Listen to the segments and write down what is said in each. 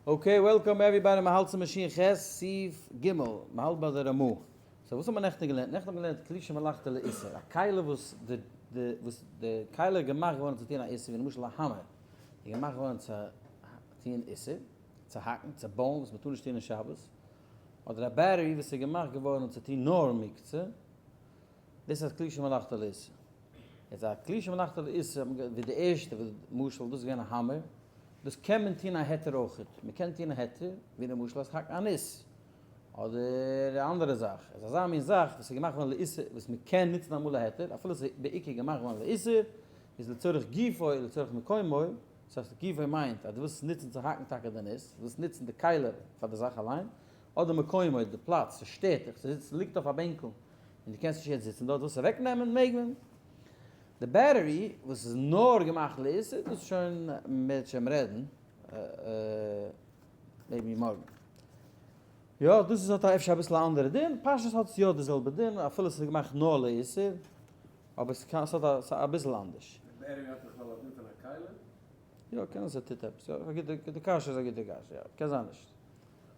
Okay, welcome everybody, מ'האלט צו מאשין ח', סעיף ג', מ'האלט ביי די רמא. So וואס האט מען נעכטן געלערנט? נעכטן האט מען געלערנט כלי שמלאכתו לאיסור, א כלי וואס די די וואס די כלי איז געמאכט געווארן צו טון א איסור, ווי למשל א האמער איז געמאכט געווארן צו טון איסור, צו האקן, צו בויען וואס מ'טאר נישט טון אין שבת, אדער א battery וואס איז געמאכט געווארן צו טון נאר מוקצה, דאס הייסט כלי שמלאכתו לאיסור. יעצט א כלי שמלאכתו לאיסור ווי די ערשטע משל, דאס איז געווען א האמער, דאס קען מען טון א היתר אויכעט, מען קען טון א היתר, ווי למשל אז האקן א ניס, אדער א אנדערע זאך, איז אזא מין זאך וואס איז געמאכט געווארן לאיסור, וואס מען קען נוצן אמאל א היתר, אפילו עס איז בעיקר געמאכט געווארן לאיסור, איז לצורך גופו לצורך מקומו, דאס הייסט גופו מיינט אז דו ווילסט עס נוצן צו האקן טאקע די ניס, דו ווילסט נוצן די כלי פאר די זאך אליין, אדער מקומו, די פלאץ, ס'שטערט דיך, ס'ליגט אויף א בענקל, און דו קענסט נישט יעצט זיצן דארט, ווילסט אוועק נעמען, מעג מען. די battery וואס איז נאר געמאכט לאיסור, דאס איז שוין מערטשעם רעדן, maybe מארגן. יא, דאס איז האט אפשר אביסל א אנדערע דין, פשטות האט עס יא די זעלבע דין, אפילו עס איז געמאכט נאר לאיסור, אבער עס קען, עס האט א, ס'איז אביסל אנדערש. די battery האט בכלל א דין פון א כלי? יא, קען זיין ס'טוט עפעס, יא, א גוטע, די קשיא איז א גוטע קשיא, יא, קען זיין נישט.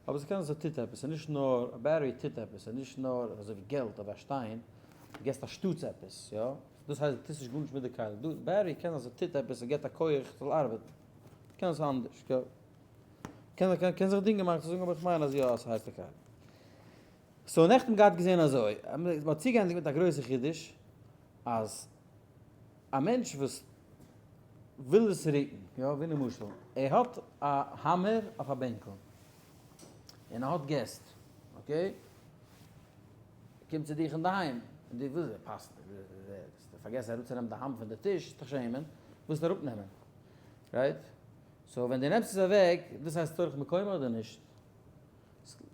אבער ס'קען זיין ס'טוט עפעס, ס'איז נישט נאר, א battery טוט עפעס, ס'איז נישט נאר אזוי ווי געלט אדער א שטיין, דו געסט א שטאטס עפעס, יא, דאס הייסט דו טוסט נישט גארנישט מיט די כלי, דא battery קען זיין ס'טוט עפעס, ס'געט א כח ס'זאל ארבעטן, קען זיין אנדערש, יא. קען זיין קען זיך דינגען מאכן צו זאגן אבער איך מיין אז יא אז ס'הייסט א כלי. So נעכטן געהאט געזען אזוי, מ'האט צוגעענדיגט מיט א גרויסע חידוש, אז א מענטש וואס וויל עס רוקן, יא, ווי למשל, ער האט א האמער אויף א בענקל, און ער האט געסט, okay, ער קומט צו דיך אינדערהיים, און דו ווילסט, פאסט, דו פארגעסט אראפצונעמען די האמער פון די טיש, דיך שעמען, ווילסט אראפנעמען, right? So ווען דו נעמסט עס אוועק, דאס הייסט צורך מקומו אדער נישט?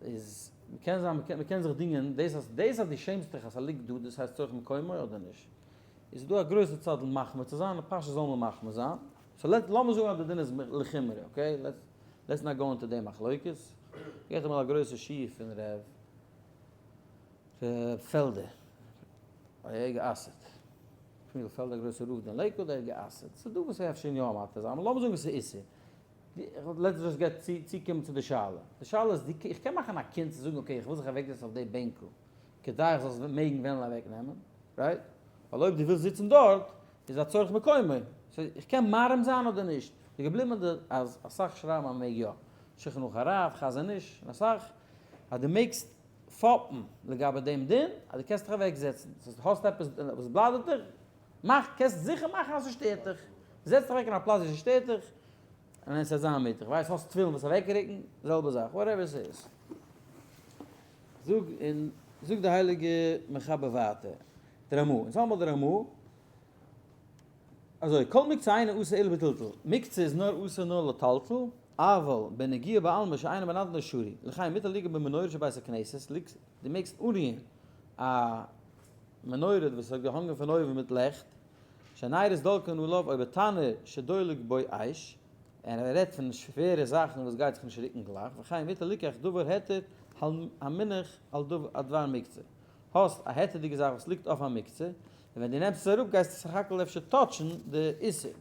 איז מ'קען זיין מ'קען זיך דינגען דאס אז דאס אז דו שעמסט דיך אז ס'ליגט דא דאס הייסט צורך מקומו אדער נישט? איז דא א גרויסע צד מחמיר צו זיין און פשטות זאל מען מחמיר זיין so let לאמיר זאגן אז די דין איז לחומרא okay let's let's not go into די מחלוקת געהערט אמאל א גרויסע שיעור פון ר' ר' פעלדער ער האט גע'אסר'ט שמואל פעלדער גרויסע רב דא אין לעיקוואד ער האט גע'אסר'ט ס'איז דא וואס אפשר יא מתיר זיין אבער לאמיר זאגן ס'איז איסור let's just get צוקומען צו די שאלה. די שאלה איז, איך קען מאכן א קונץ צו זאגן okay איך וויל זיך אוועקזעצן אויף די בענקל כדי איך זאל עס מעגן וועלן אוועקנעמען, right? ווייל אויב דו ווילסט זיצן דארט איז א צורך מקומו. So איך קען מערים זיין אדער נישט? איז געבליבן די אז אסאך שרייבן אז מ'מעג יא. שולחן ערוך הרב, חזון איש, און אסאך, אז דו מעגסט פאפן לגבי דעם דין אז דו קענסט דיך אוועקזעצן. ס'הייסט האסט עפעס וואס bother ט דיך, מאך, קענסט זיכער מאכן אז ס'שטערט דיך. זעץ דיך אוועק אין א פלאץ ווי ס'שטערט דיך, און עס וועט זיין מיט דיך. ווייסט, האסט תפילין וואס אוועקרוקן, זעלבע זאך, whatever ס'איז. זאג, און זאגט די הייליגע מחבר ווייטער, די רמא, אונז האבן די רמא, אזוי, כל מוקצה אינו אסור אלא בטלטול, מוקצה איז נאר אסור נאר לטלטול, אבל בנגיעה בעלמא שאינו מנדנד שרי, לכן מותר ליגע במנורה של בית הכנסת, ליגסט, דו מעגסט אנרירן א מנורה וואס האט געהאנגען פון אויבן מיט לעכט, שהנרות דולקין עליו או בתנור שדולק בו אש, און ער רעדט פון שווערע זאכן וואס גייט זיך נישט רוקן גלייך, וכן מותר ליקח דבר היתר המונח על דבר מוקצה, האסט א היתר'דיגע זאך וואס ליגט אויף א מוקצה, און ווען דו נעמסט עס אראפ גייסטו סך הכל אפשר touch ן די איסור,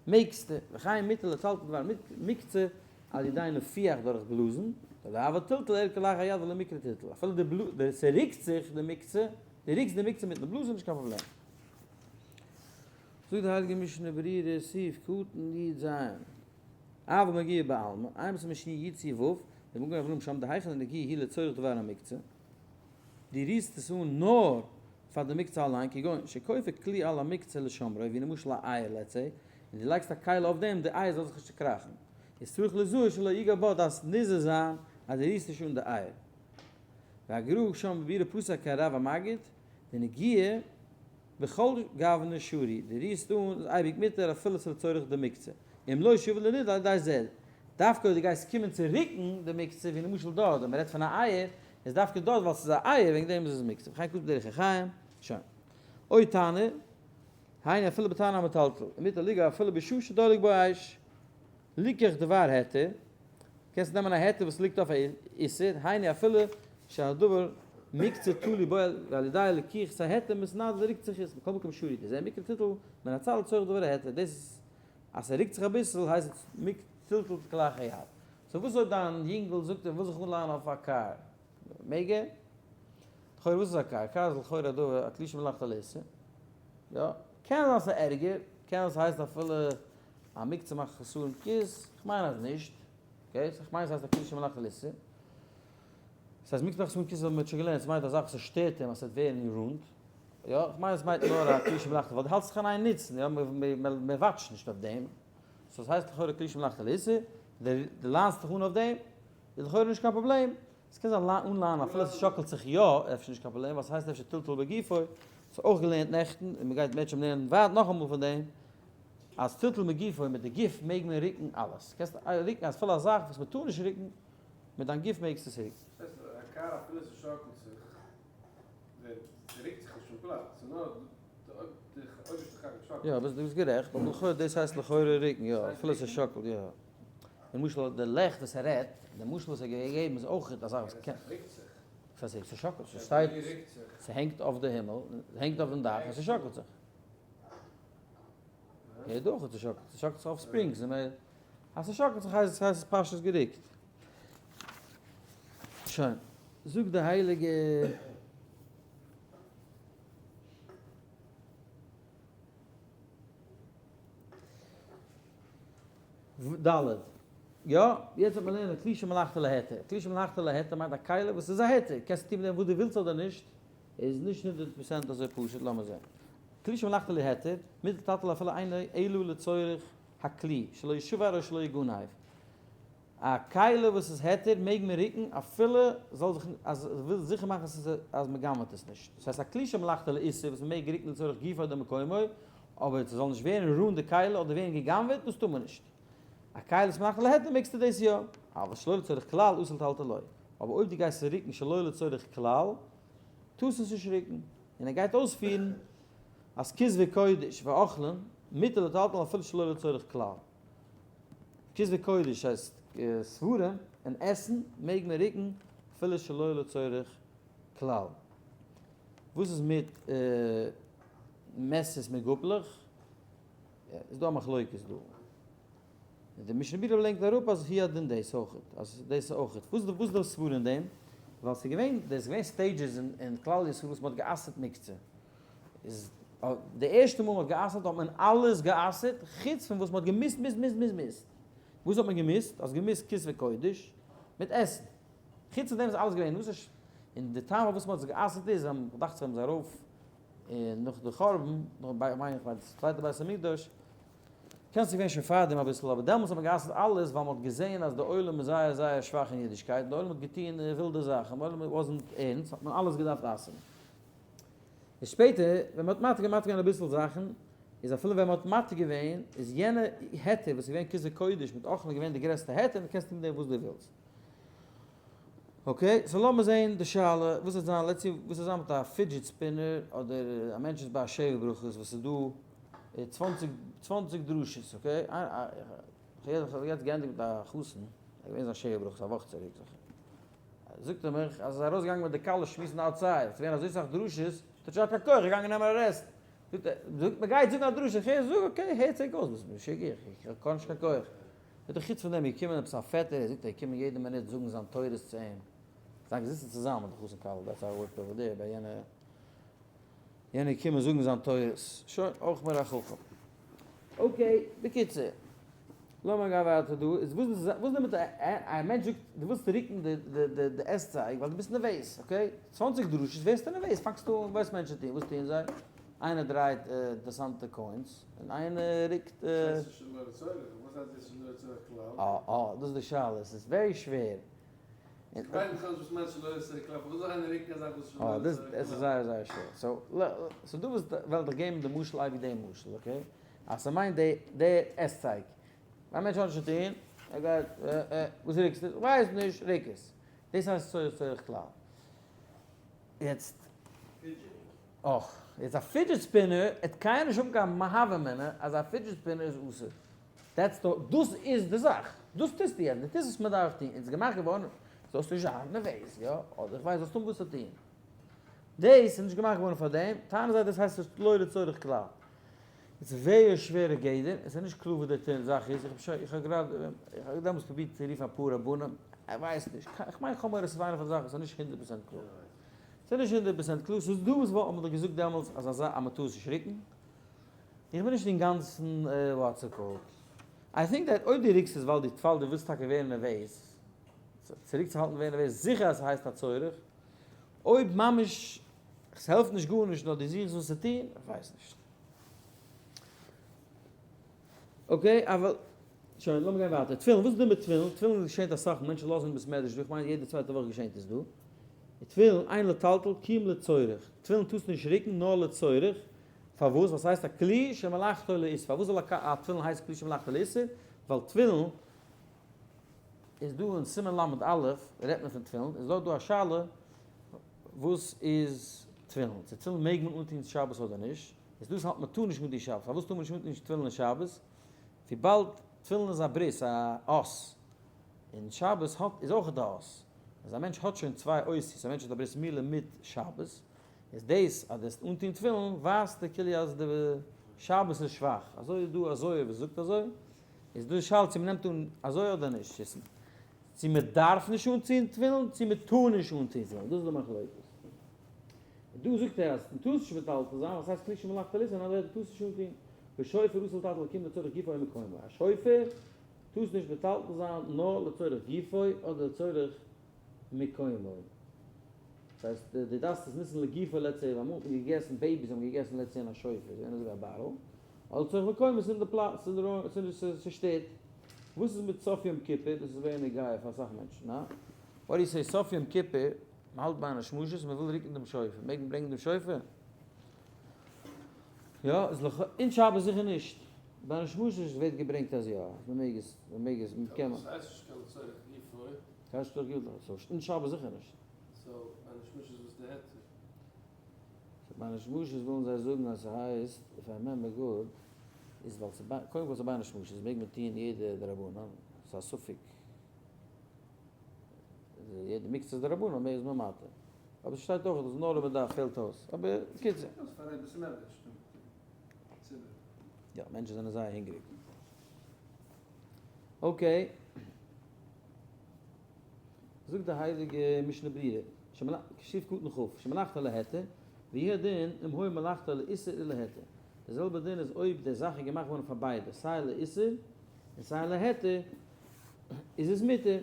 מעגסטו, וכן מותר לטלטל דבר מוקצה על ידי נפיח דורך בלאזן, דלא הוי טלטול אלא כלאחר יד ולא מיקרי טלטול, אפילו די ס'רוקט זיך די מוקצה, דו רוקסט די מוקצה מיטן בלאזן נישט קיין פראבלעם. זאגט די הייליגע משנה ברורה סעיף קטן י ז, אבל נגיעה בעלמא, איינמאל ס'איז משנה י צ ו, די מגן אברהם שם דהיכן הנגיעה היא לצורך דבר המוקצה, דו רירסט עס אן נאר פאר די מוקצה אליין, כגון שכופה כלי על המוקצה לשומרו, ווי למשל א אייער let's say, און דו לייגסט א כלי אויף דעם די אייער זאל זיך נישט צוקראכן, איז צריך לזהר שלא יגע בה, דארפסט נזהר זיין אז דו רירסט נישט אן די אייער. והגרא שם בבירה פסק כרב המגיד, די נגיעה בכל גוונא שרי, דו רירסט אן איז אייביג מותר אפילו ס'איז לצורך די מוקצה, אם לא שיבא לנידוי על ידי זה, דווקא אויב דו גייסט קומען צו רוקן די מוקצה, ווי למשל דארט ווען מ'רעדט פון א אייער, איז דווקא דארט ווייל ס'איז א אייער וועגן דעם איז עס מוקצה, וכן כתוב בדרך החיים, שוין. או תנור, היינו אפילו בתנור המטלטל, ומותר ליגע אפילו בשעה שדולק בו אש, ליקח דבר היתר, קענסט נעמען א היתר וואס ליגט אויף א איסור, היינו אפילו שהדבר מוקצה תלוי בו ועל ידי לקיחת ההיתר מתנדנד רוקט זיך עס, מכל מקום שרי, דזה מיקרי טלטול מן הצד לצורך דבר ההיתר, דאס איז אז ס'רוקט זיך אביסל הייסט עס טלטול כלאחר יד. So וואס אויב דיין יונגל זאגט ער וויל זיך אנליינען אויף א קאר? מעג ער? לכאורה וואס איז א קאר? קאר איז לכאורה א דבר א כלי שמלאכתו לאיסור. יא, קען זיין ס'איז ערגער, קען זיין ס'הייסט אפילו א מוקצה מאכט חסרון כיס, כ'מיין אז נישט, okay, so כ'מיין ס'הייסט א כלי שמלאכתו לאיסור. ס'הייסט מוקצה מאכט חסרון כיס האבן מיר שוין געלערנט, ס'מיינט א זאך וואס ס'שטערט אים אז ס'וועט ווערן רונד. יא, כ'מיין עס מיינט נאר א כלי שמלאכתו, ווייל דו האלטסט זיך אין איין נוצן, יא, מ'וואטשט נישט אויף דעם. so ס'הייסט לכאורה כלי שמלאכתו לאיסור, דו ליינסט דיך אן אויף דעם, איז לכאורה נישט קיין פראבלעם. עס קען זיין אנליינען אפילו עס שאקלט זיך יא, אפשר נישט קיין פראבלעם, ווייל ס'הייסט אפשר טלטול בגופו, ס'איז אויך געלערנט נעכטן, און מ'גייט בעצם לערנען ווייט נאכאמאל פון דעם, אז טלטול בגופו מיט די גוף מעג מען רוקן אלעס. קענסט רוקן אפילו א זאך וואס מ'טאר נישט רוקן, מיט דיין גוף מעגסטו עס רוקן. דאס הייסט א קאר אפילו ס'שאקלט זיך, רוקט זיך נישט פון פלאץ, ס'איז נאר די אויבערשטע חלק שאקלט. יא, ביסט גערעכט, אבער לכאורה דאס הייסט לכאורה רוקן, יא, אפילו ס'שאקלט, יא. למשל די לעכט וואס ער רעדט, די משל וואס ער האט געגעבן איז אויך א זאך וואס קען. ס'רוקט זיך. וואס הייסט ס'שאקלט? ס'שטייט, ס'הענגט אויף די הימל, ס'הענגט אויף דעם דאך און ס'שאקלט זיך. יא דאך האט ס'שאקלט, ס'שאקלט זיך אויף springs, און אז ס'שאקלט זיך הייסט עס פשוט גערוקט. שוין, זאגט די הייליגע. ד. יא, יעצט וועט מען לערנען כלי שמלאכתו להיתר. כלי שמלאכתו להיתר מיינט א כלי וואס איז א היתר. קענסט טון מיט דעם וואס דו ווילסט אדער נישט, איז נישט הונדערט פראצענט אזוי פשוט, לאמיר זען. כלי שמלאכתו להיתר, מותר לטלטלו אפילו אינו אלא לצורך הכלי, שלא ישבר או שלא יגנב. א כלי וואס איז היתר מעג מען רוקן אפילו זאל זיך אז וויל זיכער מאכן אז אז מען גנב'ט עס נישט. דאס הייסט א כלי שמלאכתו לאיסור וואס מען מעג רוקן לצורך גופו אדער מקומו, אבער ס'זאל נישט ווערן רונד די כלי אדער ווערן גע'גנב'עט דאס טאר מען נישט. א כלי וואס מלאכתו להיתר מעגסטו דאס יא, אבל שלא לצורך כלל אסור לטלטלו. אבער אויב דו גייסט עס רוקן שלא לצורך כלל, טארסטו עס נישט רוקן. און ער גייט אויספירן אז כתבי קודש ואוכלין מותר לטלטלן אפילו שלא לצורך כלל. כתבי קודש הייסט ספרים און עסן מעג מען רוקן אפילו שלא לצורך כלל. וואס איז מיט מעסערס מיט גאפלעך? איז דא א מחלוקת דא. די משנה ברורה ברענגט אראפ אז הוא הדין דאס אויכעט, אז דאס איז אויכעט. וואס איז די סברא אין דעם? ווייל ס'איז געווען, דאס איז געווען stages אין כלל ישראל וואס מ'האט גע'אסר'ט מוקצה. איז די ערשטע מאל מ'האט גע'אסר'ט האט מען אלעס גע'אסר'ט חוץ פון וואס מ'האט געמוזט מוזט מוזט מוזט מוזט. וואס האט מען געמוזט? האסט געמוזט כתבי קודש מיט עסן. חוץ פון דעם איז אלעס געווען אסור. און די טעם פארוואס מ'האט עס גע'אסר'ט איז ווייל מ'דאכט זיך מ'איז ארויף נאך די חורבן, נאך ביי מיין איך ביי די צווייטע בית המקדש, קען זיין געווען שוין פארדעם אביסל, אבער דעמאלטס האט מען גע'אסר'ט אלעס ווייל מ'האט געזען אז די עולם איז זייער זייער שוואך אין אידישקייט, די עולם האט געטון ווילדע זאכן, די עולם wasn't ערנסט, האט מען אלעס געדארפט אסר'ן. און שפעטער ווען מ'האט מתיר געווען מתיר געווען אביסל זאכן, איז אפילו ווען מ'האט מתיר געווען, איז יענע היתר וואס איז געווען כתבי קודש מיט אוכלין געווען די גרעסטע היתר, און דו קענסט טון מיט דעם וואס דו ווילסט. okay, so לאמיר זעהן די שאלה, וואס וועט זיין, let's see, וואס וועט זיין מיט א fidget spinner, אדער א מענטש איז ביי א שבע ברכות וואס איז דא צוואנציג צוואנציג דרשות, okay, איך האב יעצט געענדיגט מיט א חתן, ער איז געווען זיין שבע ברכות א וואך צוריק זיכער, זאגט ער מיך אז ער איז ארויסגעגאנגען מיט די כלה שמועסן outside, עס איז געווען אזוי סאך דרשות, האט שוין געהאט קיין כח, געגאנגען נעמען א rest, זאגט ער, זאגט מען גייט זאגן א דרשה, איך הער זאג, okay, הערט זיך אויס, ביסט משוגע, איך קען נישט קיין כח. זאגט ער, חוץ פון דעם איז געקומען עפעס א פעטער, ער זאגט ער איז געקומען יעדע מינוט זאגן זיין תורות צו אים, זיי געזיצן צוזאמען די חתן כלה, that's how it worked over there, ביי יענע, יענער איז געקומען זאגן זיין תורות, שוין, אויך מיר א חכם. okay, בקיצור, לאמיר גיין ווייטער דא, איז וואס איז וואס איז מיט א מענטש זאגט דו ווילסט רוקן די די די עסצייג ווייל דו ביסט נערוועז, okay, צוואנציג דרשות ווערסטו נערוועז, פאנגסטו אן ווייסט מענטשן טון, וואס טוען זיי? איינער דרייט אינטערעסאנטע coins, און איינער רוקט. דאס הייסט שלא לצורך, וואס הייסט דאס שלא לצורך כלל? אה אה, דאס איז די שאלה, עס איז very שווער. איך ווייס בכלל נישט וואס מיינט שלא לצורך כלל, פארוואס זאל איינער רוקן א זאך וואס איז שלא לצורך כלל? אה, דאס איז זייער זייער שווער. so, so דא וואס וועל דיך געבן די משל אייביג די משל, okay? אז ס'מיינט די די עסצייג. א מענטש האט נישט צו טון, ער גייט אה אה, וואס רוקסטו? איך ווייס נישט, רוק עס. דאס הייסט שלא לצורך כלל. יעצט. אך, יעצט א fidget spinner, עט קיינער נישט האבן קיין הוה אמינא אז א fidget spinner איז אסור. that's the, דאס איז די זאך. דאס טוסטו יעצט, דו טוסט וואס מען דארף טון. און ס'איז געמאכט געווארן זאלסט נישט זיין נערוועז, יא? אדער איך ווייס זאלסט האבן וואס צו טון. דאס איז נישט געמאכט געווארן פאר דעם, טענה'ן זיי דאס הייסט נישט לא לצורך כלל. איז זייער שווערע גדר, עס איז נישט קלאר וואס די זאך איז, איך האב שוין, איך האב גראדע, איך האב דעמאלטס פרובירט צו רופן אפאר רבנים, איך ווייס נישט, איך מיין איך האב מורא ס'איז איינע פון די זאכן וואס איז נישט 100% קלאר. ס'איז נישט 100% קלאר, ס'איז דא וואס האבן דאך געזאגט דעמאלטס אז אזא אז מ'טאר עס נישט רוקן, איך בין נישט אינגאנצן what's it called. I think that אויב דו רוקסט עס ווייל דו פאל דו ווילסט טאקע ווערן נערוועז, צוריקצוהאלטן ווערן נערוועז, זיכער אז ס'הייסט א צורך, אויב ממש ס'העלפט נישט גארנישט נאר דו זוכסט וואס צו טון, איך ווייס נישט. okay, אבל שוין לאמיר גיין ווייטער. תפילין, וואס איז דא מיט תפילין? תפילין געשענט אסאך, מענטשן לאזן אין בית מדרש דא, איך מיין יעדע צווייטע וואך געשענט עס דא. תפילין, אין לטלטל, כי אם לצורך. תפילין טארסטו נישט רוקן נאר לצורך. פארוואס? ווייל ס'הייסט א כלי שמלאכתו לאיסור. פארוואס זאל א תפילין הייסן כלי שמלאכתו לאיסור? ווייל תפילין איז דא אין סימן ל' א' רעדט מען פון תפילין, איז דארט דא א שאלה וואס איז תפילין? צו תפילין מעג מען אנטון שבת אדער נישט? איז דאס האלט מען טאר נישט אנטון שבת. פארוואס טאר מען נישט אנטון תפילין אין שבת? וויבאלד תפילין איז א ברית, א אות, און שבת האט איז אויך א אות. אז א מענטש האט שוין צוויי אותיות, א מענטש האט א ברית מילה מיט שבת, איז דאס אז דו האסט אנטון תפילין ווייזט כאילו אז די שבת איז שוואך, אזוי איז דא א זוהר וואס זאגט אזוי, איז דא די שאלה צו מ'נעמט אן אזוי אדער נישט, צו מ'דארף נישט אנטון תפילין צו מ'טאר נישט אנטון תפילין, דאס איז די מחלוקת. און דא זאגט ער אז מ'טאר עס נישט מטלטל זיין ווייל ס'הייסט כלי שמלאכתו לאיסור, אין אנדערע ווערטער טארסט נישט אנטון, ושופר אסור לטלטל כי אם לצורך גופו או מקומו, א שופר טארסט נישט מטלטל זיין נאר לצורך גופו אדער לצורך מקומו. דאס הייסט דו דארפסט עס נוצן לגופו let's say, אמאל האט מען געגעסן, babies האבן געגעסן let's say אין א שופר, איז געווען אזויווי א barrel, אדער לצורך מקומו איז אין די פלאץ, ס'שטערט. וואס איז מיט סוף יום כיפור, דאס איז ווערן נוגע פאר אסאך מענטשן, הא? What do you say, סוף יום כיפור, מ'האלט ביי א שמשות, מ'וויל רוקן דעם שופר, מעג מען ברענגען דעם שופר? יא, איז לכאו' אין שבת זיכער נישט, ביי א שמשות ווערט געברענגט אז יא, אז מ'מעג עס, מ'מעג עס, מ'קען. ס'הייסט נישט קיין לצורך גופו. ס'הייסט נישט לצורך גופו, so אין שבת זיכער נישט. So בין השמשות וואס די היתר? So בין השמשות ווילן זיי זאגן אז ס'הייסט, if I remember good, איז ווייל ס'איז קודם כל ס'איז בין השמשות מעג מען טוהן יעדע דרבנן, ס'איז א ספק, יעדע מקצת דרבנן מעג איז מען מתיר, אבער ס'שטייט אויך אז נאר אויב מ'דארף פעלט אויס, אבער קיצור. יא, מענטשן זענען זייער הונגעריג. Okay. זאגט די הייליגע משנה ברורה, סעיף קטן כ', שמלאכתו להיתר, והוא הדין אם היה מלאכתו לאיסור ולהיתר. די זעלבע דין איז אויב די זאך איז געמאכט געווארן פאר ביידע, סיי לאיסור און סיי להיתר, איז עס מותר,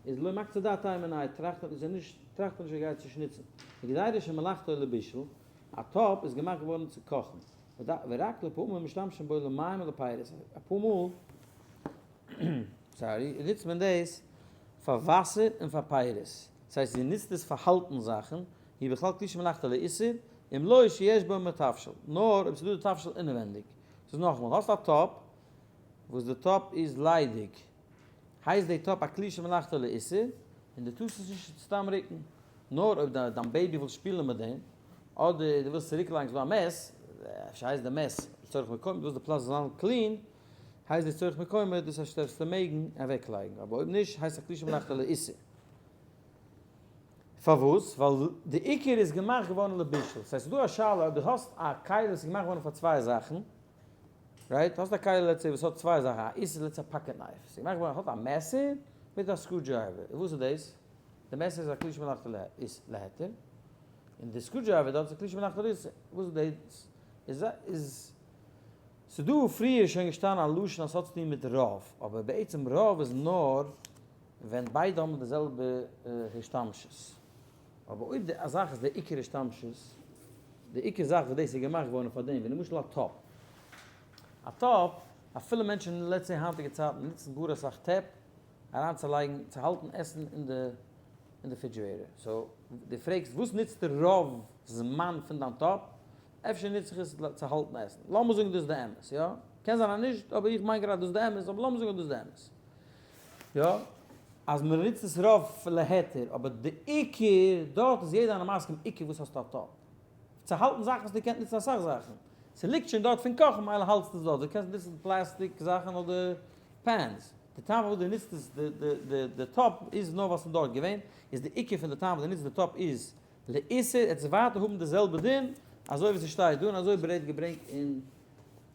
איז לא מקצה דעתיה מיניה, טראכט ער נישט, טראכט ער נישט ער גייט צו שניצן. וגזירה שמלאכתו לבישול, א טאפ איז געמאכט געווארן צו קאכן, ורק לפעמים משתמשים בו למים ולפירות, אפאר מאל, sorry, נוצט מען דאס פאר וואסער און פאר פירות, דאס הייסט זי נוצט עס פאר האלטן זאכן, היא בכלל כלי שמלאכתו לאיסור, אם לא שיש בו מתבשל, נאר אויב ס'איז דא די תבשיל אינעווענדיג. ס'איז נאכאמאל, האסט א טאפ וואס די טאפ איז ליידיג, הייסט די טאפ א כלי שמלאכתו לאיסור, און דו טארסט עס נישט סתם רוקן, נאר אויב דיין baby וויל שפילן מיט דעם, אדער דו ווילסט צוריקלייגן ס'איז דא א mess, אפשר הייסט די mess לצורך מקומו, דו ווילסט די פלאץ זאל זיין clean, הייסט די צורך מקומו, דאס הייסט דארפסטו מעגן אוועקלייגן, אבער אויב נישט הייסט א כלי שמלאכתו לאיסור. פארוואס? ווייל די עיקר איז געמאכט געווארן לבישול. ס'הייסט ס'איז דא א שאלה אויב דו האסט א כלי וואס איז געמאכט געווארן פאר צוויי זאכן, right? האסט א כלי let's say וואס האט צוויי זאכן, א איסור let's say א pocket knife, ס'איז געמאכט געווארן האט א מעסער מיט א screwdriver, און וואס איז דאס? די מעסער איז א כלי שמלאכתו להיתר, און די screwdriver דארט איז א כלי שמלאכתו לאיסור, וואס איז דאס? איז איז ס'דא פריער שוין געשטאנען א לשון אז ס'האט צוטון מיט רוב, אבער בעצם רוב איז נאר ווען ביידע האבן די זעלבע השתמשות. אבער אויב די זאך איז די עיקר השתמשות, די עיקר זאך וואס דאס איז געמאכט געווארן פאר דעם, ווי למשל א טאפ. א טאפ, אפילו מענטשן let's say היינטיגע צייטן נוצן גאר אסאך טעפ אריינצולייגן, צו האלטן עסן אין די אין די refrigerator. So דו פרעגסט וואס נוצטו רוב זמן פון דיין טאפ? אפשר נוץ איך עס צו האלטן עסן. לאמיר זאגן דאס איז די אמת, יא? קען זיין אז נישט, אבער איך מיין גראדע דאס איז די אמת, אבער לאמיר זאגן אז דאס איז די אמת. יא? אז מען נוצט עס רוב להיתר, אבער די עיקר, דארט איז יעדער איינער מסכים, עיקר וואס האסטו א טאפ? צו האלטן זאכן וואס דו קענסט נוצן אסאך זאכן. ס'ליגט שוין דארט פון קאכן, מילא האלטסטו עס דארט. דו קענסט נוצן פלעסטיק זאכן אדער pans. די טעם פארוואס דו נוצט עס די טאפ איז נאר ווייל ס'איז דארט געווען, איז די עיקר פון די טעם וואס דו נוצט די טאפ איז לאיסור, עס וועט ווייטער האבן די זעלבע דין אזוי ווי ס'שטייט דא און אזוי ברעט געברענגט אין.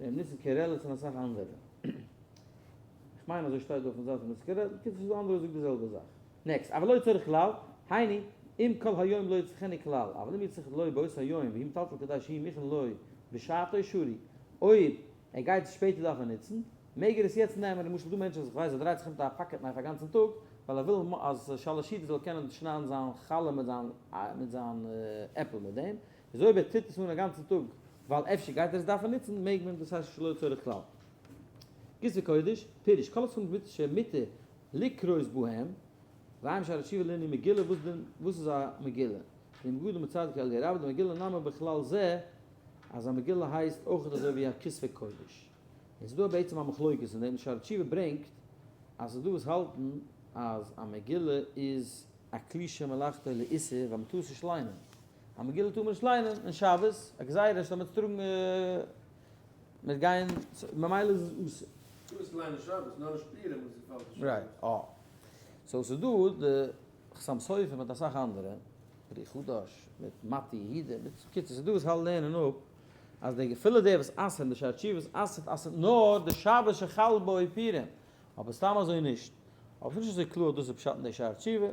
ר' ניסן קרליץ און אסאך אנדערע. איך מיין אזוי שטייט דא אויפן זייט פון ניסן קרליץ, בקיצור ס'איז דא אנדערע וואס זאגן די זעלבע זאך. next, אבל לא צריך כלל, היינו, אם כל היום לא יצריכנו כלל, אבל אם יצטרך לו באותו היום והוא מטלטל כדי שיהיה מוכן לו בשעתו שרי, אויב ער גייט עס שפעטער דארפן נוצן, מעג ער עס יעצט נעמען, למשל דא מענטשן וואס איך ווייס ער דרייט זיך מיט א pocket knife א גאנצן טאג, ווייל ער וויל אז שאלעשידעס זאל קענען שניידן זיין חלה מיט זיין מיט זיין עפל מיט דעם, איז אויב ער טוט עס אן א גאנצן טאג ווייל אפשר גייט ער עס דארפן נוצן, מעג מען, דאס הייסט שלא לצורך כלל. כתבי קודש, פירוש, כל הספרים שמותר לקרות בהם, ועיין שערי תשובה לענין מגילה, וואס דען וואס איז א מגילה? ואם גדול מצדיק אלי' רבה, די מגילה נמי בכלל זה, אז א מגילה הייסט אויכעט אזוי ווי א כתבי קודש. און ס'איז דא בעצם א מחלוקת אין דעם, שערי תשובה ברענגט אז ס'איז דא וואס האלטן אז א מגילה איז א כלי שמלאכתו לאיסור ווייל מ'טאר עס נישט ליינען. א מגילה טאר מען נישט ליינען אין שבת, א גזירה זאל מען עס טראגן מיט גיין, ממילא איז עס אסור. טאר עס ליינען שבת, נאר נישט פורים וואס געפאלט אין שבת. right, אה. so ס'איז דא די חתם סופר מיט אסאך אנדערע, פרי חדש, מיט מטה יהודה, מיט, קיצור ס'איז דא וואס האלט לערנען אפ אז די אפילו דער וואס אסר'ן די שערי תשובה וואס אסר'ט אסר'ט נאר די שבת שחל בו פורים, אבער סתם אזוי נישט. אבער ס'איז נישט אזוי קלאר דאס איז פשט אין די שערי תשובה.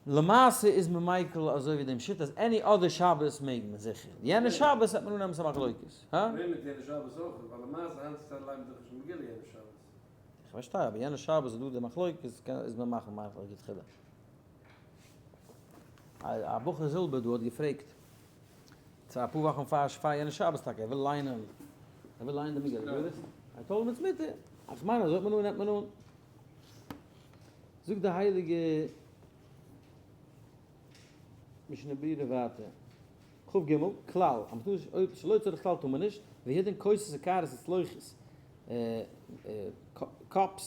למעשה איז מען מיקל אזוי ווי דעם שיטה אז any other שבת מעג מען זיכער, יענע שבת וועט מען אננעמען ס'א מחלוקת, הא? פראבלעם מיט יענע שבת אויך, ווייל למעשה היינט צו צייט לייגט מען דאך נישט מגילה יענע שבת. איך פארשטיי, אבער יענע שבת איז דא די מחלוקת, איז מען מאכן מאכט לכתחילה. א בחור זילבער דא האט געפרעגט צו אפאר וואכן פאר פאר יענע שבת טאקע, ער וויל ליינען, ער וויל ליינען די מגילה, I told him it's מותר, איך מיין אזוי האט מען אן נעמט מען אן. זאגט די הייליגע משנה ברורה ווייטער, כ"ג, כלל, אז מ'טאר נישט, אויב שלא לצורך כלל טאר מען נישט, והוא הדין כוסות וקערות וצלוחית, cups,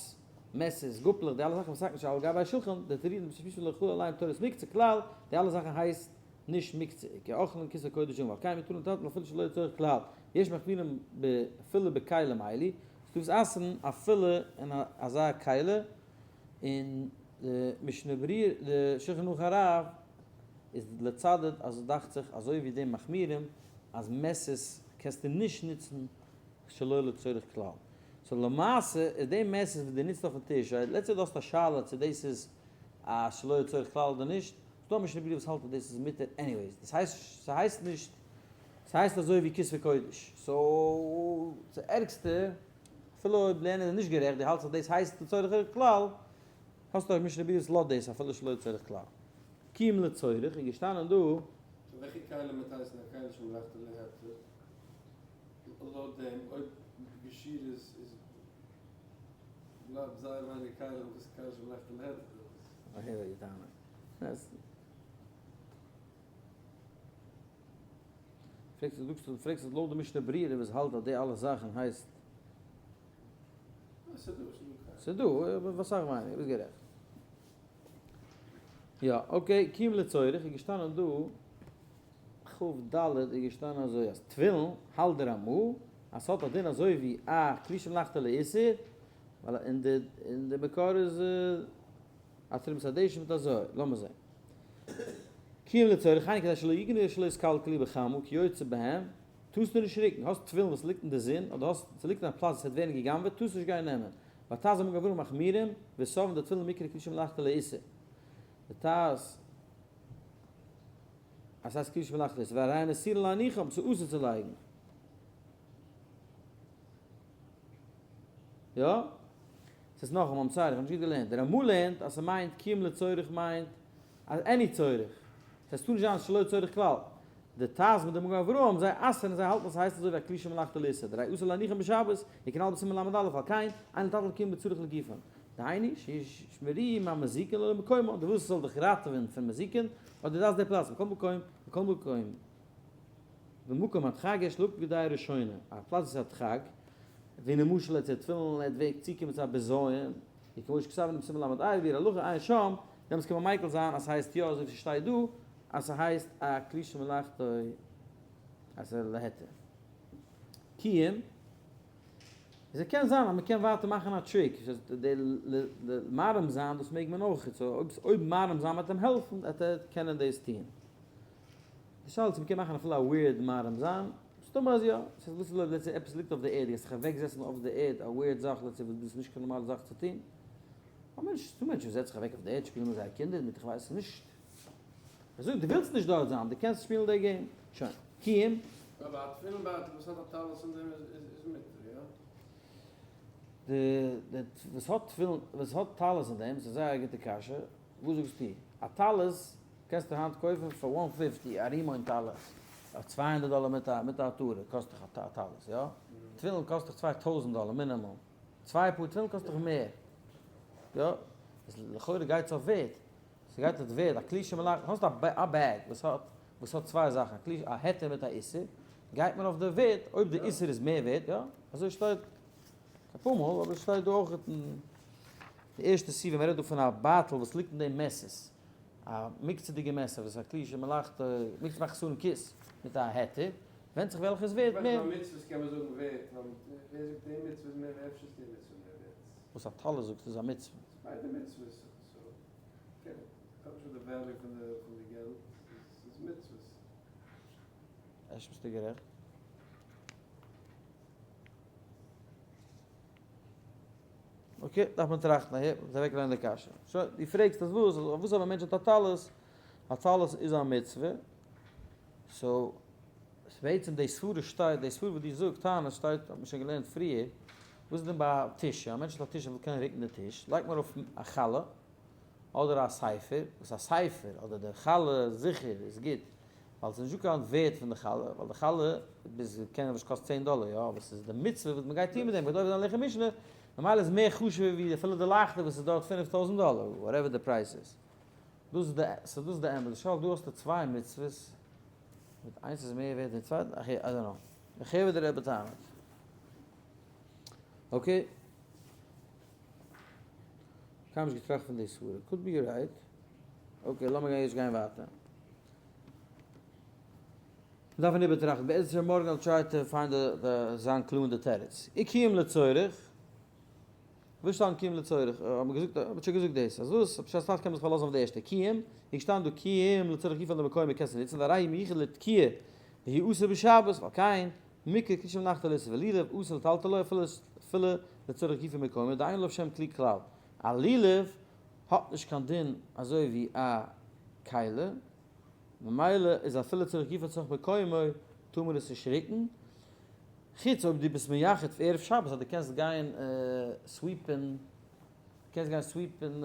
מעסערס, גאפלעך, די אלע זאכן וואס האקן נישט על גבי השולחן, די טורידן בשביל שלא יחול עליהם תורת מוקצה כלל, די אלע זאכן הייסט נישט מוקצה, כי אוכלין כתבי קודש און ועל כן מותר לטלטל אפילו שלא לצורך כלל, יש מחמירים אפילו בכלים אלו, ס'דא וואס אסר'ן אפילו אין אזא כלי, און די משנה ברורה די שולחן ערוך הרב איז לצדד אז דאכט זיך אזוי ווי די מחמירים אז מעסערס קענסטו נישט נוצן שלא לצורך כלל. so למעשה איז די מעסערס וואס דו נוצט אויפן טיש, let's say דו האסט א שאלה צו דאס איז א שלא לצורך כלל אדער נישט, ס'דא א משנה ברורה וואס האלט אז דאס איז מותר anyways, דאס הייסט ס'הייסט נישט ס'הייסט אזוי ווי כתבי קודש, so ס'ערגסטע אפילו אויב לערנען איז נישט גערעכט, דו האלטסט אז דאס הייסט לצורך כלל, האסטו א משנה ברורה וואס לאזט דאס אפילו שלא לצורך כלל. כי אם לצורך איז געשטאנען דא. so וועלכע כלים וועט הייסן א כלי שמלאכתו להיתר? לויט דעם אויב געשיר איז איז בלייבט זייער ווייניג כלים וואס איז כלי שמלאכתו להיתר דעמאלטס. איך הער דיין טענה. פרעגסט דו זאגסט דו פרעגסט אז לויט די משנה ברורה וואס האלט אז די אלע זאכן הייסט. ס'איז דא, אבער אסאך ווייניגער, ביסט גערעכט. יא, okay, כי אם לצורך איז געשטאנען דא, כ"ד איז געשטאנען אזוי אז תפילין האלט דער רמ"א אז ס'האט א דין אזוי ווי א כלי שמלאכתו לאיסור, ווייל אין די אין די מקור איז א תרומת הדשן מיט אזוי, לאמיר זען. כי אם לצורך היינו כדי שלא יגנבו שלא יתקלקלו בחמה כיוצא בהם, טארסטו נישט ריקן, האסט תפילין וואס ליגט אין די זון, אדער האסט ס'ליגט אין א פלאץ וואס וועט ווערן גע'גנב'עט, טארסט נישט גיין נעמען. והט"ז ומגן אברהם מחמירים, וסוברין דתפילין מיקרי כלי שמלאכתו לאיסור. די ט"ז אז ס'הייסט כלי שמלאכתו לאיסור, והרי הן אסורין להניחם, ס'איז אסור צו לייגן. יא? ס'איז נאכאמאל, I'm sorry, איך האב נישט גוט געלערנט. דער רמ"א לערנט אז ס'מיינט כי אם לצורך מיינט אז any צורך. ס'הייסט טאר נישט זיין שלא לצורך כלל. די ט"ז מיט די מגן אברהם זיי אסר'ן זיי האלטן אז ס'הייסט אזוי ווי א כלי שמלאכתו לאיסור. דהרי אסור להניחם בשבת, וכנ"ל בסימן ל"א על כן, אין לטלטלם כי אם לצורך לגופן. דהיינו, שישמרוהו מהמזיקין לא למקומו, דו ווילסט עס זאל דיך ראטעווען פון מזיקין, אדער דו דארפסט די פלאץ, מכל מקום, מכל מקום. במקום הדחק יש להקפיד בדעה ראשונה, א פלאץ וואס איז הדחק, ווי למשל ער טוט תפילין און ער וועט צוקומען צו א בזיון, ווי כמו שכתבנו בסימן ל"ה ווי הלכה עיין שם, דעמאלטס קען מען מיקל זיין אז ס'הייסט יא אזוי ווי ס'שטייט דא, אז ס'הייסט א כלי שמלאכתו אז ס'איז להיתר. כי אם, עס קען זיין אז מ'קען ווייטער מאכן א trick, די מערים זיין דאס מעג מען אויך, so אויב מערים זיין וועט אים העלפן וועט ער קענען דאס טון. די שאלה איז צו מ'קען מאכן אפילו א weird מערים זיין, מסתמא אז יא. ס'איז וואס איז אויב let's say עפעס ליגט אויף די ערד, גייסט זיך אוועקזעצן אויף די ערד, א weird זאך let's say וואס דאס איז נישט קיין נארמאלע זאך צו טון. א מענטש, ס'דא מענטשן וואס זעצן זיך אוועק אויף די ערד שפילן מיט זייער קינדער מיט איך ווייס נישט. איך זאג דו ווילסט נישט דארט זיין, דו קענסט שפילן די game. שוין. קיום. אבער א תפילין בייטל וואס האט א טלית אין דעם איז מותר, יא? די די וואס האט תפילין וואס האט טלית אין דעם, ס'איז זייער א גוטע קשיא. וואס זאגסטו? א טלית קענסטו היינט קויפן פאר one fifty א רימון טלית, אויף 200 דאלער מיט א מיט א עטרה קאסט דיך א טלית, יא? תפילין קאסט דיך 2000 דאלער מינימום, צוויי פאר תפילין קאסט דיך מער, יא? איז לכאורה גייט עס אויף ווערד, ס'גייט אויף ווערד, א כלי שמלאכתו, האסט א bag וואס האט וואס האט צוויי זאכן, א כלי א היתר מיט א איסור, גייט מען אויף די ווערד, אויב די איסור איז מער ווערד, יא? אזוי שטייט אפאר מאל, אבער עס שטייט דא אויך אין די ערשטע סיבה, מען רעדט דא פון א בייטל וואס ליגט אין דעם מעסערס, א מוקצה'דיגע מעסער וואס איז א כלי שמלאכתו, מוקצה מאכט חסרון כיס מיט א היתר, ווענדט זיך וועלכע איז ווערט מער. ביי מצוות קען מען זאגן ווערט, ווייל ווער זאגט די מצוה איז מער ווערט, אפשר איז די מצוה מער ווערט. וואס א טלית זאגסטו איז א מצוה? ס'איז ביידע מצוות, so קען איך האב נישט די value פון די געלט, ס'איז מצוות. אפשר ביסטו גערעכט. Okay, דארף מען טראכטן אהער, מ'זאל אוועקלייגן די קשיא. שוין, דו פרעגסט אז וואס, אויף וואס אויב א מענטש האט א טלית, א טלית איז א מצוה, so, בעצם די סברה שטייט, די סברה וואס דו זאגסט, טענה שטייט, האט מען שוין געלערנט פריער, וואס איז דען ביי א טיש, א מענטש האט א טיש ער וויל קענען רוקן די טיש, לייגט מען ארויף א חלה, אדער א ספר, וואס א ספר, אדער די חלה זיכער איז גוט, ווייל ס'איז נישטא קיין ווערד פון די חלה, ווייל די חלה ביז קען וואס קאסט 10 דאלער, יא, אבער ס'איז די מצוה וואס מ'גייט טון מיט דעם, מ'גייט עובר זיין לחם משנה, ממילא איז מער חשוב'ער ווי אפילו די לייכטער וואס איז דארט 5000 דאלער, whatever די price איז. דאס איז די, so דאס איז די אמת. די שאלה דא האסטו צוויי מצוות, מיט איינס איז מער ווערד ווי די צווייטע, אך I don't know. איך הער ווי דער רבי טענה'ט. Okay. קיינמאל נישט געטראכט פון די סברה. Could be right. Okay, לאמיר גיין יעצט גיין ווייטער. מ'דארף איבערטראכטן. בעזרת השם מארגן I'll try to find the זיין קלאר אין די תירוץ. וקיום לצורך. וואס שטייט קיום לצורך? האט מען געזאגט, האט מען שוין געזאגט דאס. אז וואס? בשעת טראכט קען מען זיך פארלאזן אויף די ערשטע. קיום, איז געשטאנען דא קיום לצורך גופא למקום קענסטו נוצן, והרי מיוחד לתקיעה והוא אסור בשבת, ועל כן, מקרא כלי שמלאכתו לאיסור ולולב אסור לטלטלו אפילו אפילו לצורך גופו ומקומו, דאין עליו שם כלי כלל. א לולב האט נישט קיין דין אזוי ווי א כלי, ממילא איז אפילו לצורך גופו לצורך מקומו טאר מען עס נישט רוקן, חוץ אויב דו ביסט מייחד ערב שבת אז דו קענסט גיין sweep ן, קענסט גיין sweep ן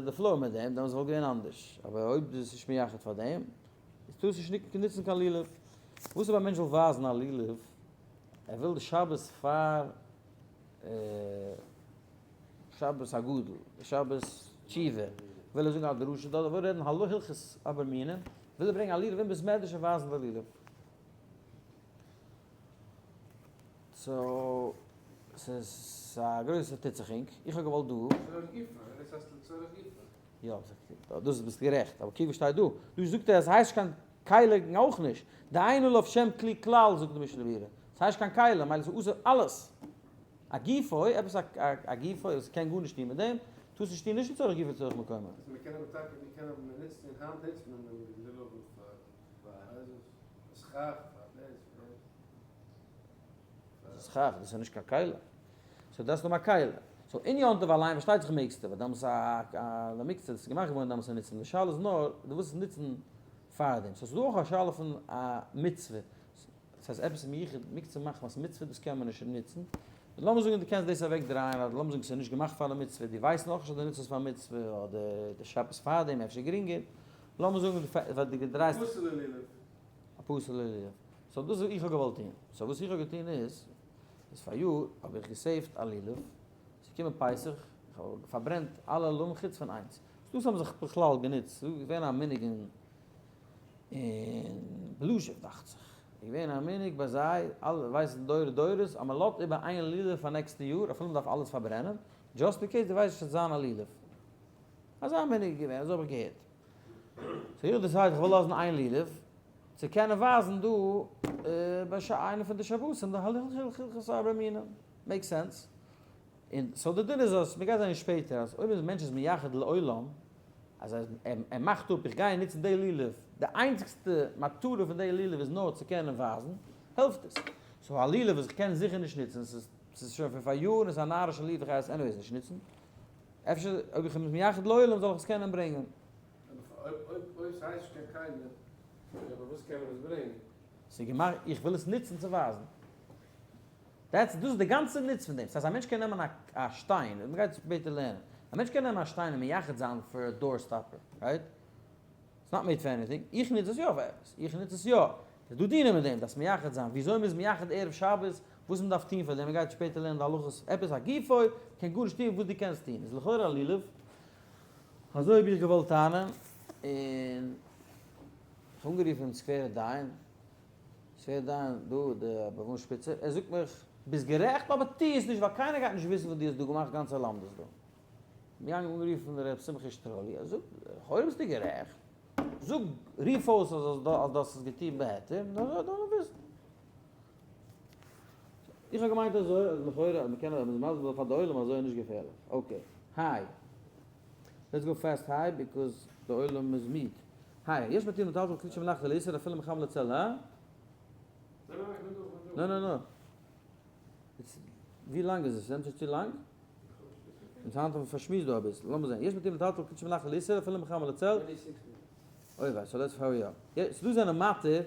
די floor מיט דעם, דעמאלטס וואלט געווען אנדערש, אבער אויב דו ביסט נישט מייחד פאר דעם, איז טארסט נישט נוצן קיין לולב. וואס אויב א מענטש וויל ווייזן א לולב, ער וויל די שבת פאר שבת הגדול, שבת תשובה, וויל ער זאגן א דרשה דארט, ער וויל רעדן הלכות ארבע מינים, וויל ער ברענגען א לולב אין בית מדרש און ווייזן די לולב. So, ס'איז א גרויסע טוט-זיך-אינק. איך האב געוואלט דא. לצורך גופא, דאס הייסט לצורך גופא. יא, דאס ביסט גערעכט, אבער קוק וואס שטייט דא. דא זאגט ער אז ס'הייסט קיין כלי אויך נישט. דאין עליו שם כלי כלל, זאגט די משנה ברורה. ס'הייסט קיין כלי, מילא ס'איז אסור אלעס. א גופו, עפעס א גופו וואס קען גארנישט טון מיט דעם, טארסט נישט טון נישט לצורך גופו לצורך מקומו. אז מ'קען אבער טאקע, מ'קען אבער מ'נוצט און היינט נוצט מען דעם לולבים פאר סכך, פאר דאס, פאר דאס. סכך, דאס איז נישט קיין כלי. So דאס איז נאר א כלי. So אין יום טוב אליין פארשטייט זיך מעגסטו, ווייל דאמאלס א למקצה, דאס איז געמאכט געווארן דאמאלס צו נוצן. די שאלה איז נאר, דו ווילסט עס נוצן פאר דעם. So ס'איז דא אויך א שאלה פון א מצוה. דאס הייסט עפעס מיוחד מוקצה מחמת מצוה, דאס קען מען נישט נוצן. לאמיר זאגן דו קענסט דאס אוועק דרייען, אדער לאמיר זאגן ס'איז נישט געמאכט פאר א מצוה, דו ווייסט נאכנישט אז דו נוצט עס פאר מצוה, אדער די שבת פאר דעם אפשר גרינגער. לאמיר זאגן דו דרייסט. א פסול'ע לולב. א פסול'ע לולב. So דאס איז וואס איך האב געוואלט טון. So וואס איך האב געטון איז, איז פאריאר האב איך גע save ט א לולב, ס'איז געקומען פסח, איך האב פארברענט אלע לולבים חוץ פון איינס. דאס האבן זיך בכלל גענוצט, ס'איז געווען א מנהג אין אין בלוזשוב דאכט זיך, איז געווען א מנהג ביי זיי, אלע ווייסן דורי דורות אז מען לאזט איבער איין לולב פאר נעקסטע יאר אפילו מען דארף אלעס פארברענען, just in case דו ווייסט נישט ס'וועט זיין א לולב. אזא מנהג איז געווען, אזוי האב איך געהערט. So איך decide איך וויל לאזן איין לולב, צו קענען ווייזן דא ביי איינע פון די שבתים די הלכות ארבע מינים. Make sense? און so די דין איז אז מ'גייט זען שפעטער אז אויב א מענטש איז מייחד לעולם, אז ער מאכט אפ איך גיי נוצן די לולב, די איינציגסטע מטרה פון די לולב איז נאר צו קענען ווייזן, העלפט עס. so א לולב וואס איך קען זיכער נישט נוצן, ס'איז ס'איז שוין פון פאר יארן, ס'איז א נארישע לולב איך גיי עס anyways נישט נוצן, אפשר אויב איך בין מייחד לעולם זאל איך עס קענען ברענגען. אבער אויב אויב ס'הייסט נישט קיין כלי, אבער וואס קען מען עס ברענגען? ס'איז געמאכט, איך וויל עס נוצן צו ווייזן. that's דאס איז די גאנצע נוץ פון דעם. ס'הייסט א מענטש קען נעמען א שטיין, און מ'גייט שפעטער לערנען. א מענטש קען נעמען א שטיין און מייחד זיין פאר א door stopper, right? it's not made for anything. איך נוץ עס יא פאר עפעס. איך נוץ עס יא. ס'איז דא דינים מיט דעם, דארפסט מייחד זיין. וויאזוי מ'איז מייחד ערב שבת, וואס מ'דארף טון פאר דעם, מ'גייט שפעטער לערנען די הלכות. עפעס א גופו קען גארנישט טון וואס דו קענסט טון. איז לכאורה א לולב. אזוי האב איך געוואלט טענה'ן, און איך האב אנגערופן דעם סקווערער דיין, סקווערער דיין דא, די אברהם שפיצער, ער זאגט מיך, ביסט גערעכט אבער טו עס נישט ווייל קיינער גייט נישט וויסן וואס דו האסט דא געמאכט גאנצע לומדות דא. כ'בין געגאנגען אנגערופן ר' שמחה שטראלי, ער זאגט, לכאורה ביסטו גערעכט, זאג, רוף אויס אז דו האסט עס געטון בהיתר, און אזוי וועט מען וויסן. איך האב געמיינט אזוי אז לכאורה אז מ'קען אז מ'איז מסביר פאר די עולם אזוי איז נישט געפערליך. okay. היי. let's go fast היי because די עולם איז מיד. היי. יש מתירין לטלטל כלי שמלאכתו לאיסור אפילו מחמה לצל הא? נא נא נא. ווי לאנג איז עס? נעמט נישט צו לאנג? אונז היינט האבן פארשמועסט דא אביסל. לאמיר זען. יש מתירין לטלטל כלי שמלאכתו לאיסור אפילו מחמה לצל. אוי וויי, so let's hurry up. ס'דא זענען מתיר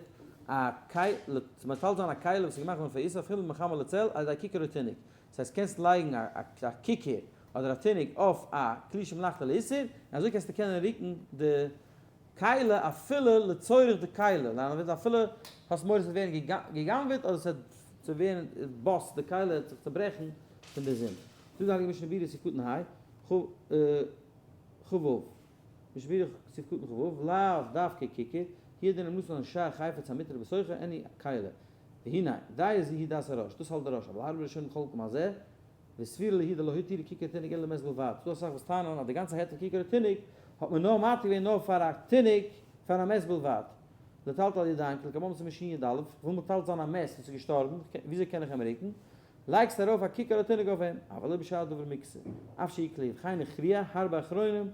א כלי, צו מטלטל זיין א כלי וואס איז געמאכט געווארן פאר איסור אפילו מחמה לצל על ידי ככר או תינוק. דאס הייסט קענסט לייגן א ככר אדער א תינוק אויף א כלי שמלאכתו לאיסור, און אזוי קענסטו קענען רוקן די כלי אפילו לצורך די כלי, ניין אפילו האסט מורא ס'וועט ווערן גע'גנב'עט אדער ס'וועט ווערן bust די כלי וועט זיך צוברעכן פון די זון. זאגט די הייליגע משנה ברורה סעיף קטן ה, כ ו. משנה ברורה סעיף קטן כ ו, לאו דווקא ככר, הוא הדין אם נתן שאר חפץ המותר בתוכה any כלי. והנה, דעה זו היא דעת הראש, דאס האלט דער ראש, אבל הרבה ראשונים חולקים על זה, וסבירא להו דלא התירו ככר תינוק אלא למת בלבד, ס'דא אסאך וואס טענה'ן אז די גאנצע היתר ככר תינוק האט מען נאר מתיר געווען נאר פאר א תינוק פאר א מת בלבד. לטלטל ידיים כלקמן סימן שין י ד, כ'וויל מטלטל זיין א מת וואס איז געשטארבן, וויאזוי קען איך אים רוקן? לייגסט ארויף א ככר תינוק אויף אים, אבל לא בשאר דבר מוקצה, אף שהוא כלי, וכן הכריע הרבה אחרונים,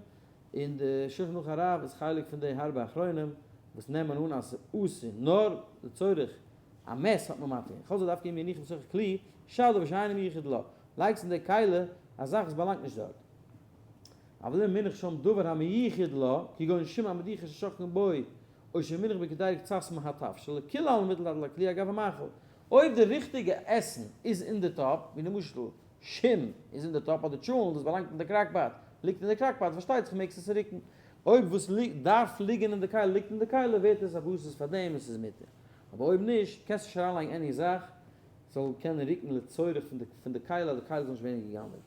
און די שולחן ערוך הרב איז חלק פון די הרבה אחרונים וואס נעמען אן אז ס'איז אסור נאר לצורך א מת האט מען מתיר, כל זה דווקא אם יניחו בתוך כלי, שאר דבר שאינו מיוחד לה, לייגסט אין די כלי א זאך וואס באלאנגט נישט דארט. אבל אם מונח שם דבר המיוחד לה, כגון שום המדיחה ששוככין בו, או שמונח בקדירה קצת מהתבשיל, לכולי עלמא מותר לטלטל הכלי אגב המאכל. אויב די ריכטיגע עסן איז אין די טאפ, ווי למשל שום איז אין די טאפ אדער טשולנט וואס באלאנגט אין די crock pot ליגט אין די crock pot, פארשטייט זיך מעגסט עס רוקן. אויב וואס דארף ליגן אין די כלי ליגט אין די כלי ווערט עס א בסיס פאר דעם און ס'איז מותר. אבער אויב נישט קענסטו נישט אריינלייגן any זאך זאל קענען רוקן לצורך פון די כלי אז די כלי זאל נישט ווערן גע'גנב'עט.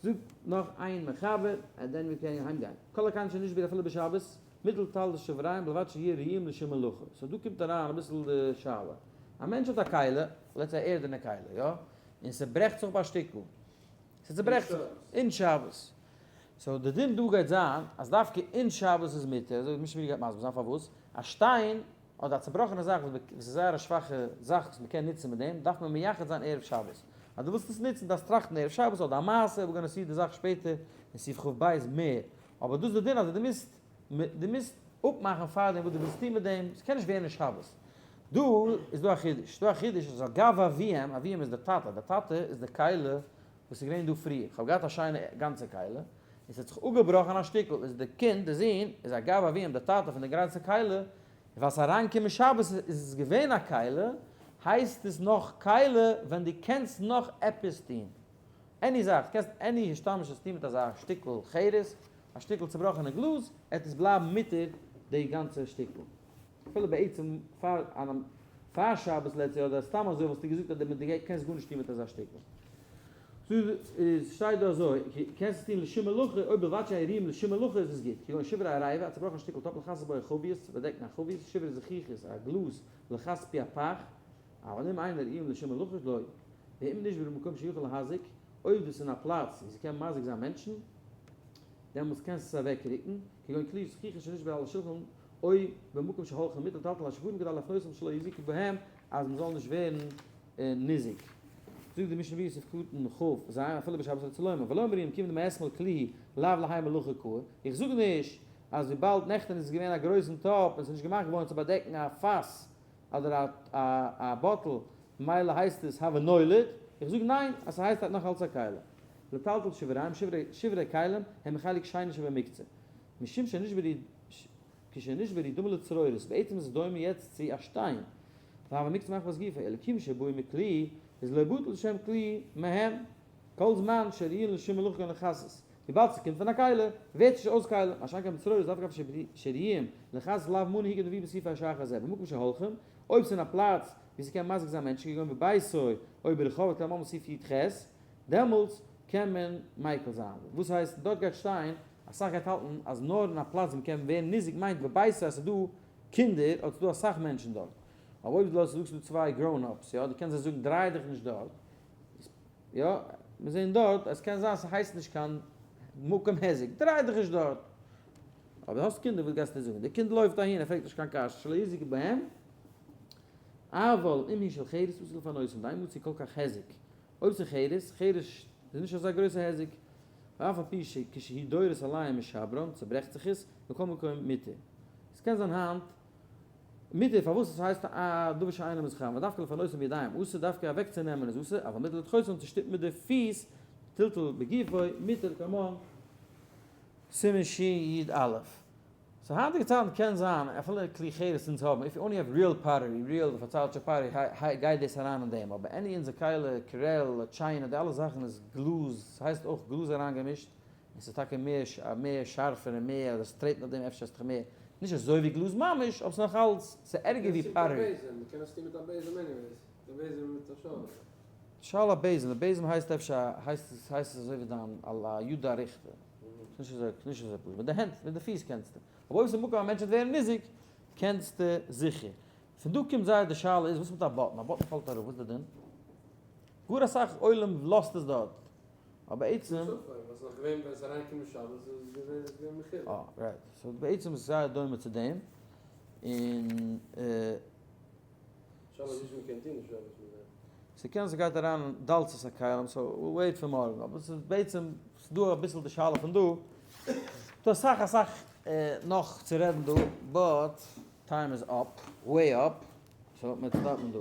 זאגט נאך איין מחבר and then מיר קענען אהיים גיין. כל הכלים שנשברו אפילו בשבת, מוטל לטלטל שבריהם בלבד שיהיו ראויים לשם מלאכה. so דא קומט אריין אביסל די שאלה. א מענטש האט א כלי, let's say ערדענע כלי, יא? און ס'ברעכט זיך אפ א שטיקל. ס'צוברעכט זיך. אין שבת. so די דין דא גייט זיין אז דווקא אין שבת איז מותר, אזוי ווי משנה ברורה גייט מסביר זיין פארוואס, א שטיין אדער א צובראכענע זאך וואס איז זייער א שוואכע זאך וואס מ'קען נוצן מיט דעם, דארף מען מייחד זיין ערב שבת. אז דו ווילסט עס נוצן דארפסט טראכטן ערב שבת אדער א מעשה, we're gonna see די זאך שפעטער אין סעיף כ ב מער. אבער דאס איז די דין אז דו מוזט דו מוזט אפמאכן פארדעם וואס דו ווילסט טון מיט דעם, ס'קען נישט ווערן אין שבת. דא איז דא א חידוש, ס'דא א חידוש אז אגב אביהם, אביהם איז די טאטע, די טאטע איז די כלי וואס איז געווען דא פריער, כ'האב געהאט א שיינע גאנצע כלי, און ס'האט זיך אפגעבראכן א שטיקל, איז די קינד, די זון, איז אגב אביהם די טאטע פון די גאנצע כלי, און ווייל ס'איז אריינגעקומען שבת איז עס געווען א כלי, הייסט עס נאך כלי ווען דו קענסט נאך עפעס טון. any זאך, קענסט any השתמשות טון מיט אזא שטיקל חרס, א שטיקל צובראכענע גלאז, עט עס בלייבן מותר די גאנצע שטיקל. אפילו בעצם פאר פאר שבת let's say אדער סתם אזוי וואלסטו געזאגט אז דו קענסט גארנישט טון מיט אזא שטיקל. איז שטייט דא אזוי, קענסט עס טון לשם מלאכה, אויב בלבד שיהיו ראויים לשם מלאכה איז עס גוט, כגון שברי עריבה, א צובראכן שטיקל טאפ לכסות בו חבית, צו באדעקן א חבית, שברי זכוכית, א גלאז, לכסות פי הפך, אבל אם אינן ראויים לשם מלאכה לא, ואם נשברו במקום שיכול להזיק, אויב דאס איז אין א פלאץ ווי ס'קען מזיק זיין מענטשן, דעמאלטס קענסטו עס אוועקרוקן, כגון כלי זכוכית שנשבר על השולחן או במקום שהולכים מוטל לטלטל השברים כדי להפנותם שלא יזיקו בהם, אז מ'זאל נישט ווערן ניזוק. זאגט די משנה ברורה סעיף קטן כ ז, אפילו בשבת רצה לומר, ולא אמרינן כיוון דמאתמול כלי לאו להאי מלאכה קאי, איך זאג נישט אז וויבאלד נעכטען איז עס געווען א גרויסן טאפ און עס איז נישט געמאכט געווארן צו באדעקן א פאס. אדער א א bottle ממילא הייסט עס הוה נולד, איך זאג ניין אז ס'הייסט נאך אלץ א כלי. לטלטל שבריהם שברי כלים הם מחלק שני שבמקצה. משום שנשברו כשנשברו דמו לצרורות, בעצם איז עס דומה יעצט צו א שטיין, והוה מוקצה מחמת גופו, אלא כיון שבאו מכלי איז לא בטל שם כלי מהם, כל זמן שראויין לשום מלאכה כגון לכסות, וויבאלד ס'קומט פון א כלי, ווערט עס נישט אויס כלי, מה שאין כן בצרורות דווקא אף שראויין לכסות לאו מנא הוא כדמביא בסעיף השחר הזה, במקום שהולכים, אויב ס'איז אין א פלאץ ווי ס'קען מזיק זיין מענטשן כגון בביתו או ברחוב כלמל מסעיף י ח, דעמאלטס קען מען מיקל זיין. וואס הייסט דארט גייט שטיין אסאך גייט האלטן אז נאר אין א פלאץ ווי מ'קען ווערן ניזוק מיינט בביתו אז ס'איז דא קינדער אדער ס'איז דא אסאך מענטשן דארט. אבער אויב דו זאגסט ס'איז דא צוויי grown ups יא, דו קענסט זיי זאגן דריי דיך נישט דארט, יא, מיר זעהן דארט אז ס'קען זיין ס'הייסט נישט קיין מקום היזק, דריי דיך נישט דארט. אבער האסט קינדער וואס גייסטו זאגן? די קינד לויפט אהין ער פרעגט נישט קיין קשיא שלא יזיק בהם, אבל אם היא של חרס אסור לפנותם דאין מצוי כל כך היזק, אויב ס'איז חרס, חרס איז נישט אזא גרויסע היזק, ואף על פי שכשהוא דורס עליהם משברם, צוברעכט זיך עס, מכל מקום מותר. עס קען זיין היינט מותר פארוואס עס הייסט א דבר שאינו מתכוין, ודווקא לפנותם בידיים אסור, דווקא אוועקצונעמען איז אסור, אבל מותר לדחותם צו שטופן מיט די פיס, טלטול בגופו, מותר כמון סימן שי א. so היינטיגע צייטן קען זיין אפילו כלי חרס אונז האבן, if you only have real pottery, real די פארציילטשע pottery, גייט דאס אריין אין דעם, אבער any אונזער כלי, קרעל, china, די אלע זאכן איז גלאז, ס'הייסט אויך גלאז אריינגעמישט, און ס'איז טאקע מער מער שארפער און מער אז עס טרעטן אויף דעם אפשר איז דאך מער, נישט אזוי ווי גלאז ממש, אבער ס'איז נאך אלץ, ס'איז ערגער ווי pottery. מ'קען עס טון מיט א בעזעם anyways, א בעזעם מיט א שאלה. שאלה א בעזעם, די בעזעם הייסט אפשר הייסט עס הייסט עס אזוי ווי דיין א יודע ריכטער. ס'נישט אזוי, ס'נישט אזוי פשוט. מיט די הענט, מיט די פיס קענסטו. אבער אויב ס'איז מקום א מענטש וועט ווערן ניזוק, קענסטו זיכער. פון דא קומט זייער די שאלה איז וואס מיט א button? א button פאלט אראפ, וואס איז די דין? גאר אסאך עולם לאזט עס דארט. אבער בעצם. אה, right. so בעצם איז עס זייער דומה צו דעם. און. שאלה איז נישט מ'קען טון די שאלה איז מ'דארף. ס'קען ס'גייט אריין אין דלתות הכלים so we'll wait פאר מארגן אבער ס'איז בעצם ס'דא אביסל די שאלה פון דא ס'דא אסאך אסאך נאך צו רעדן דא but time is up way up so מיר stop ן דא.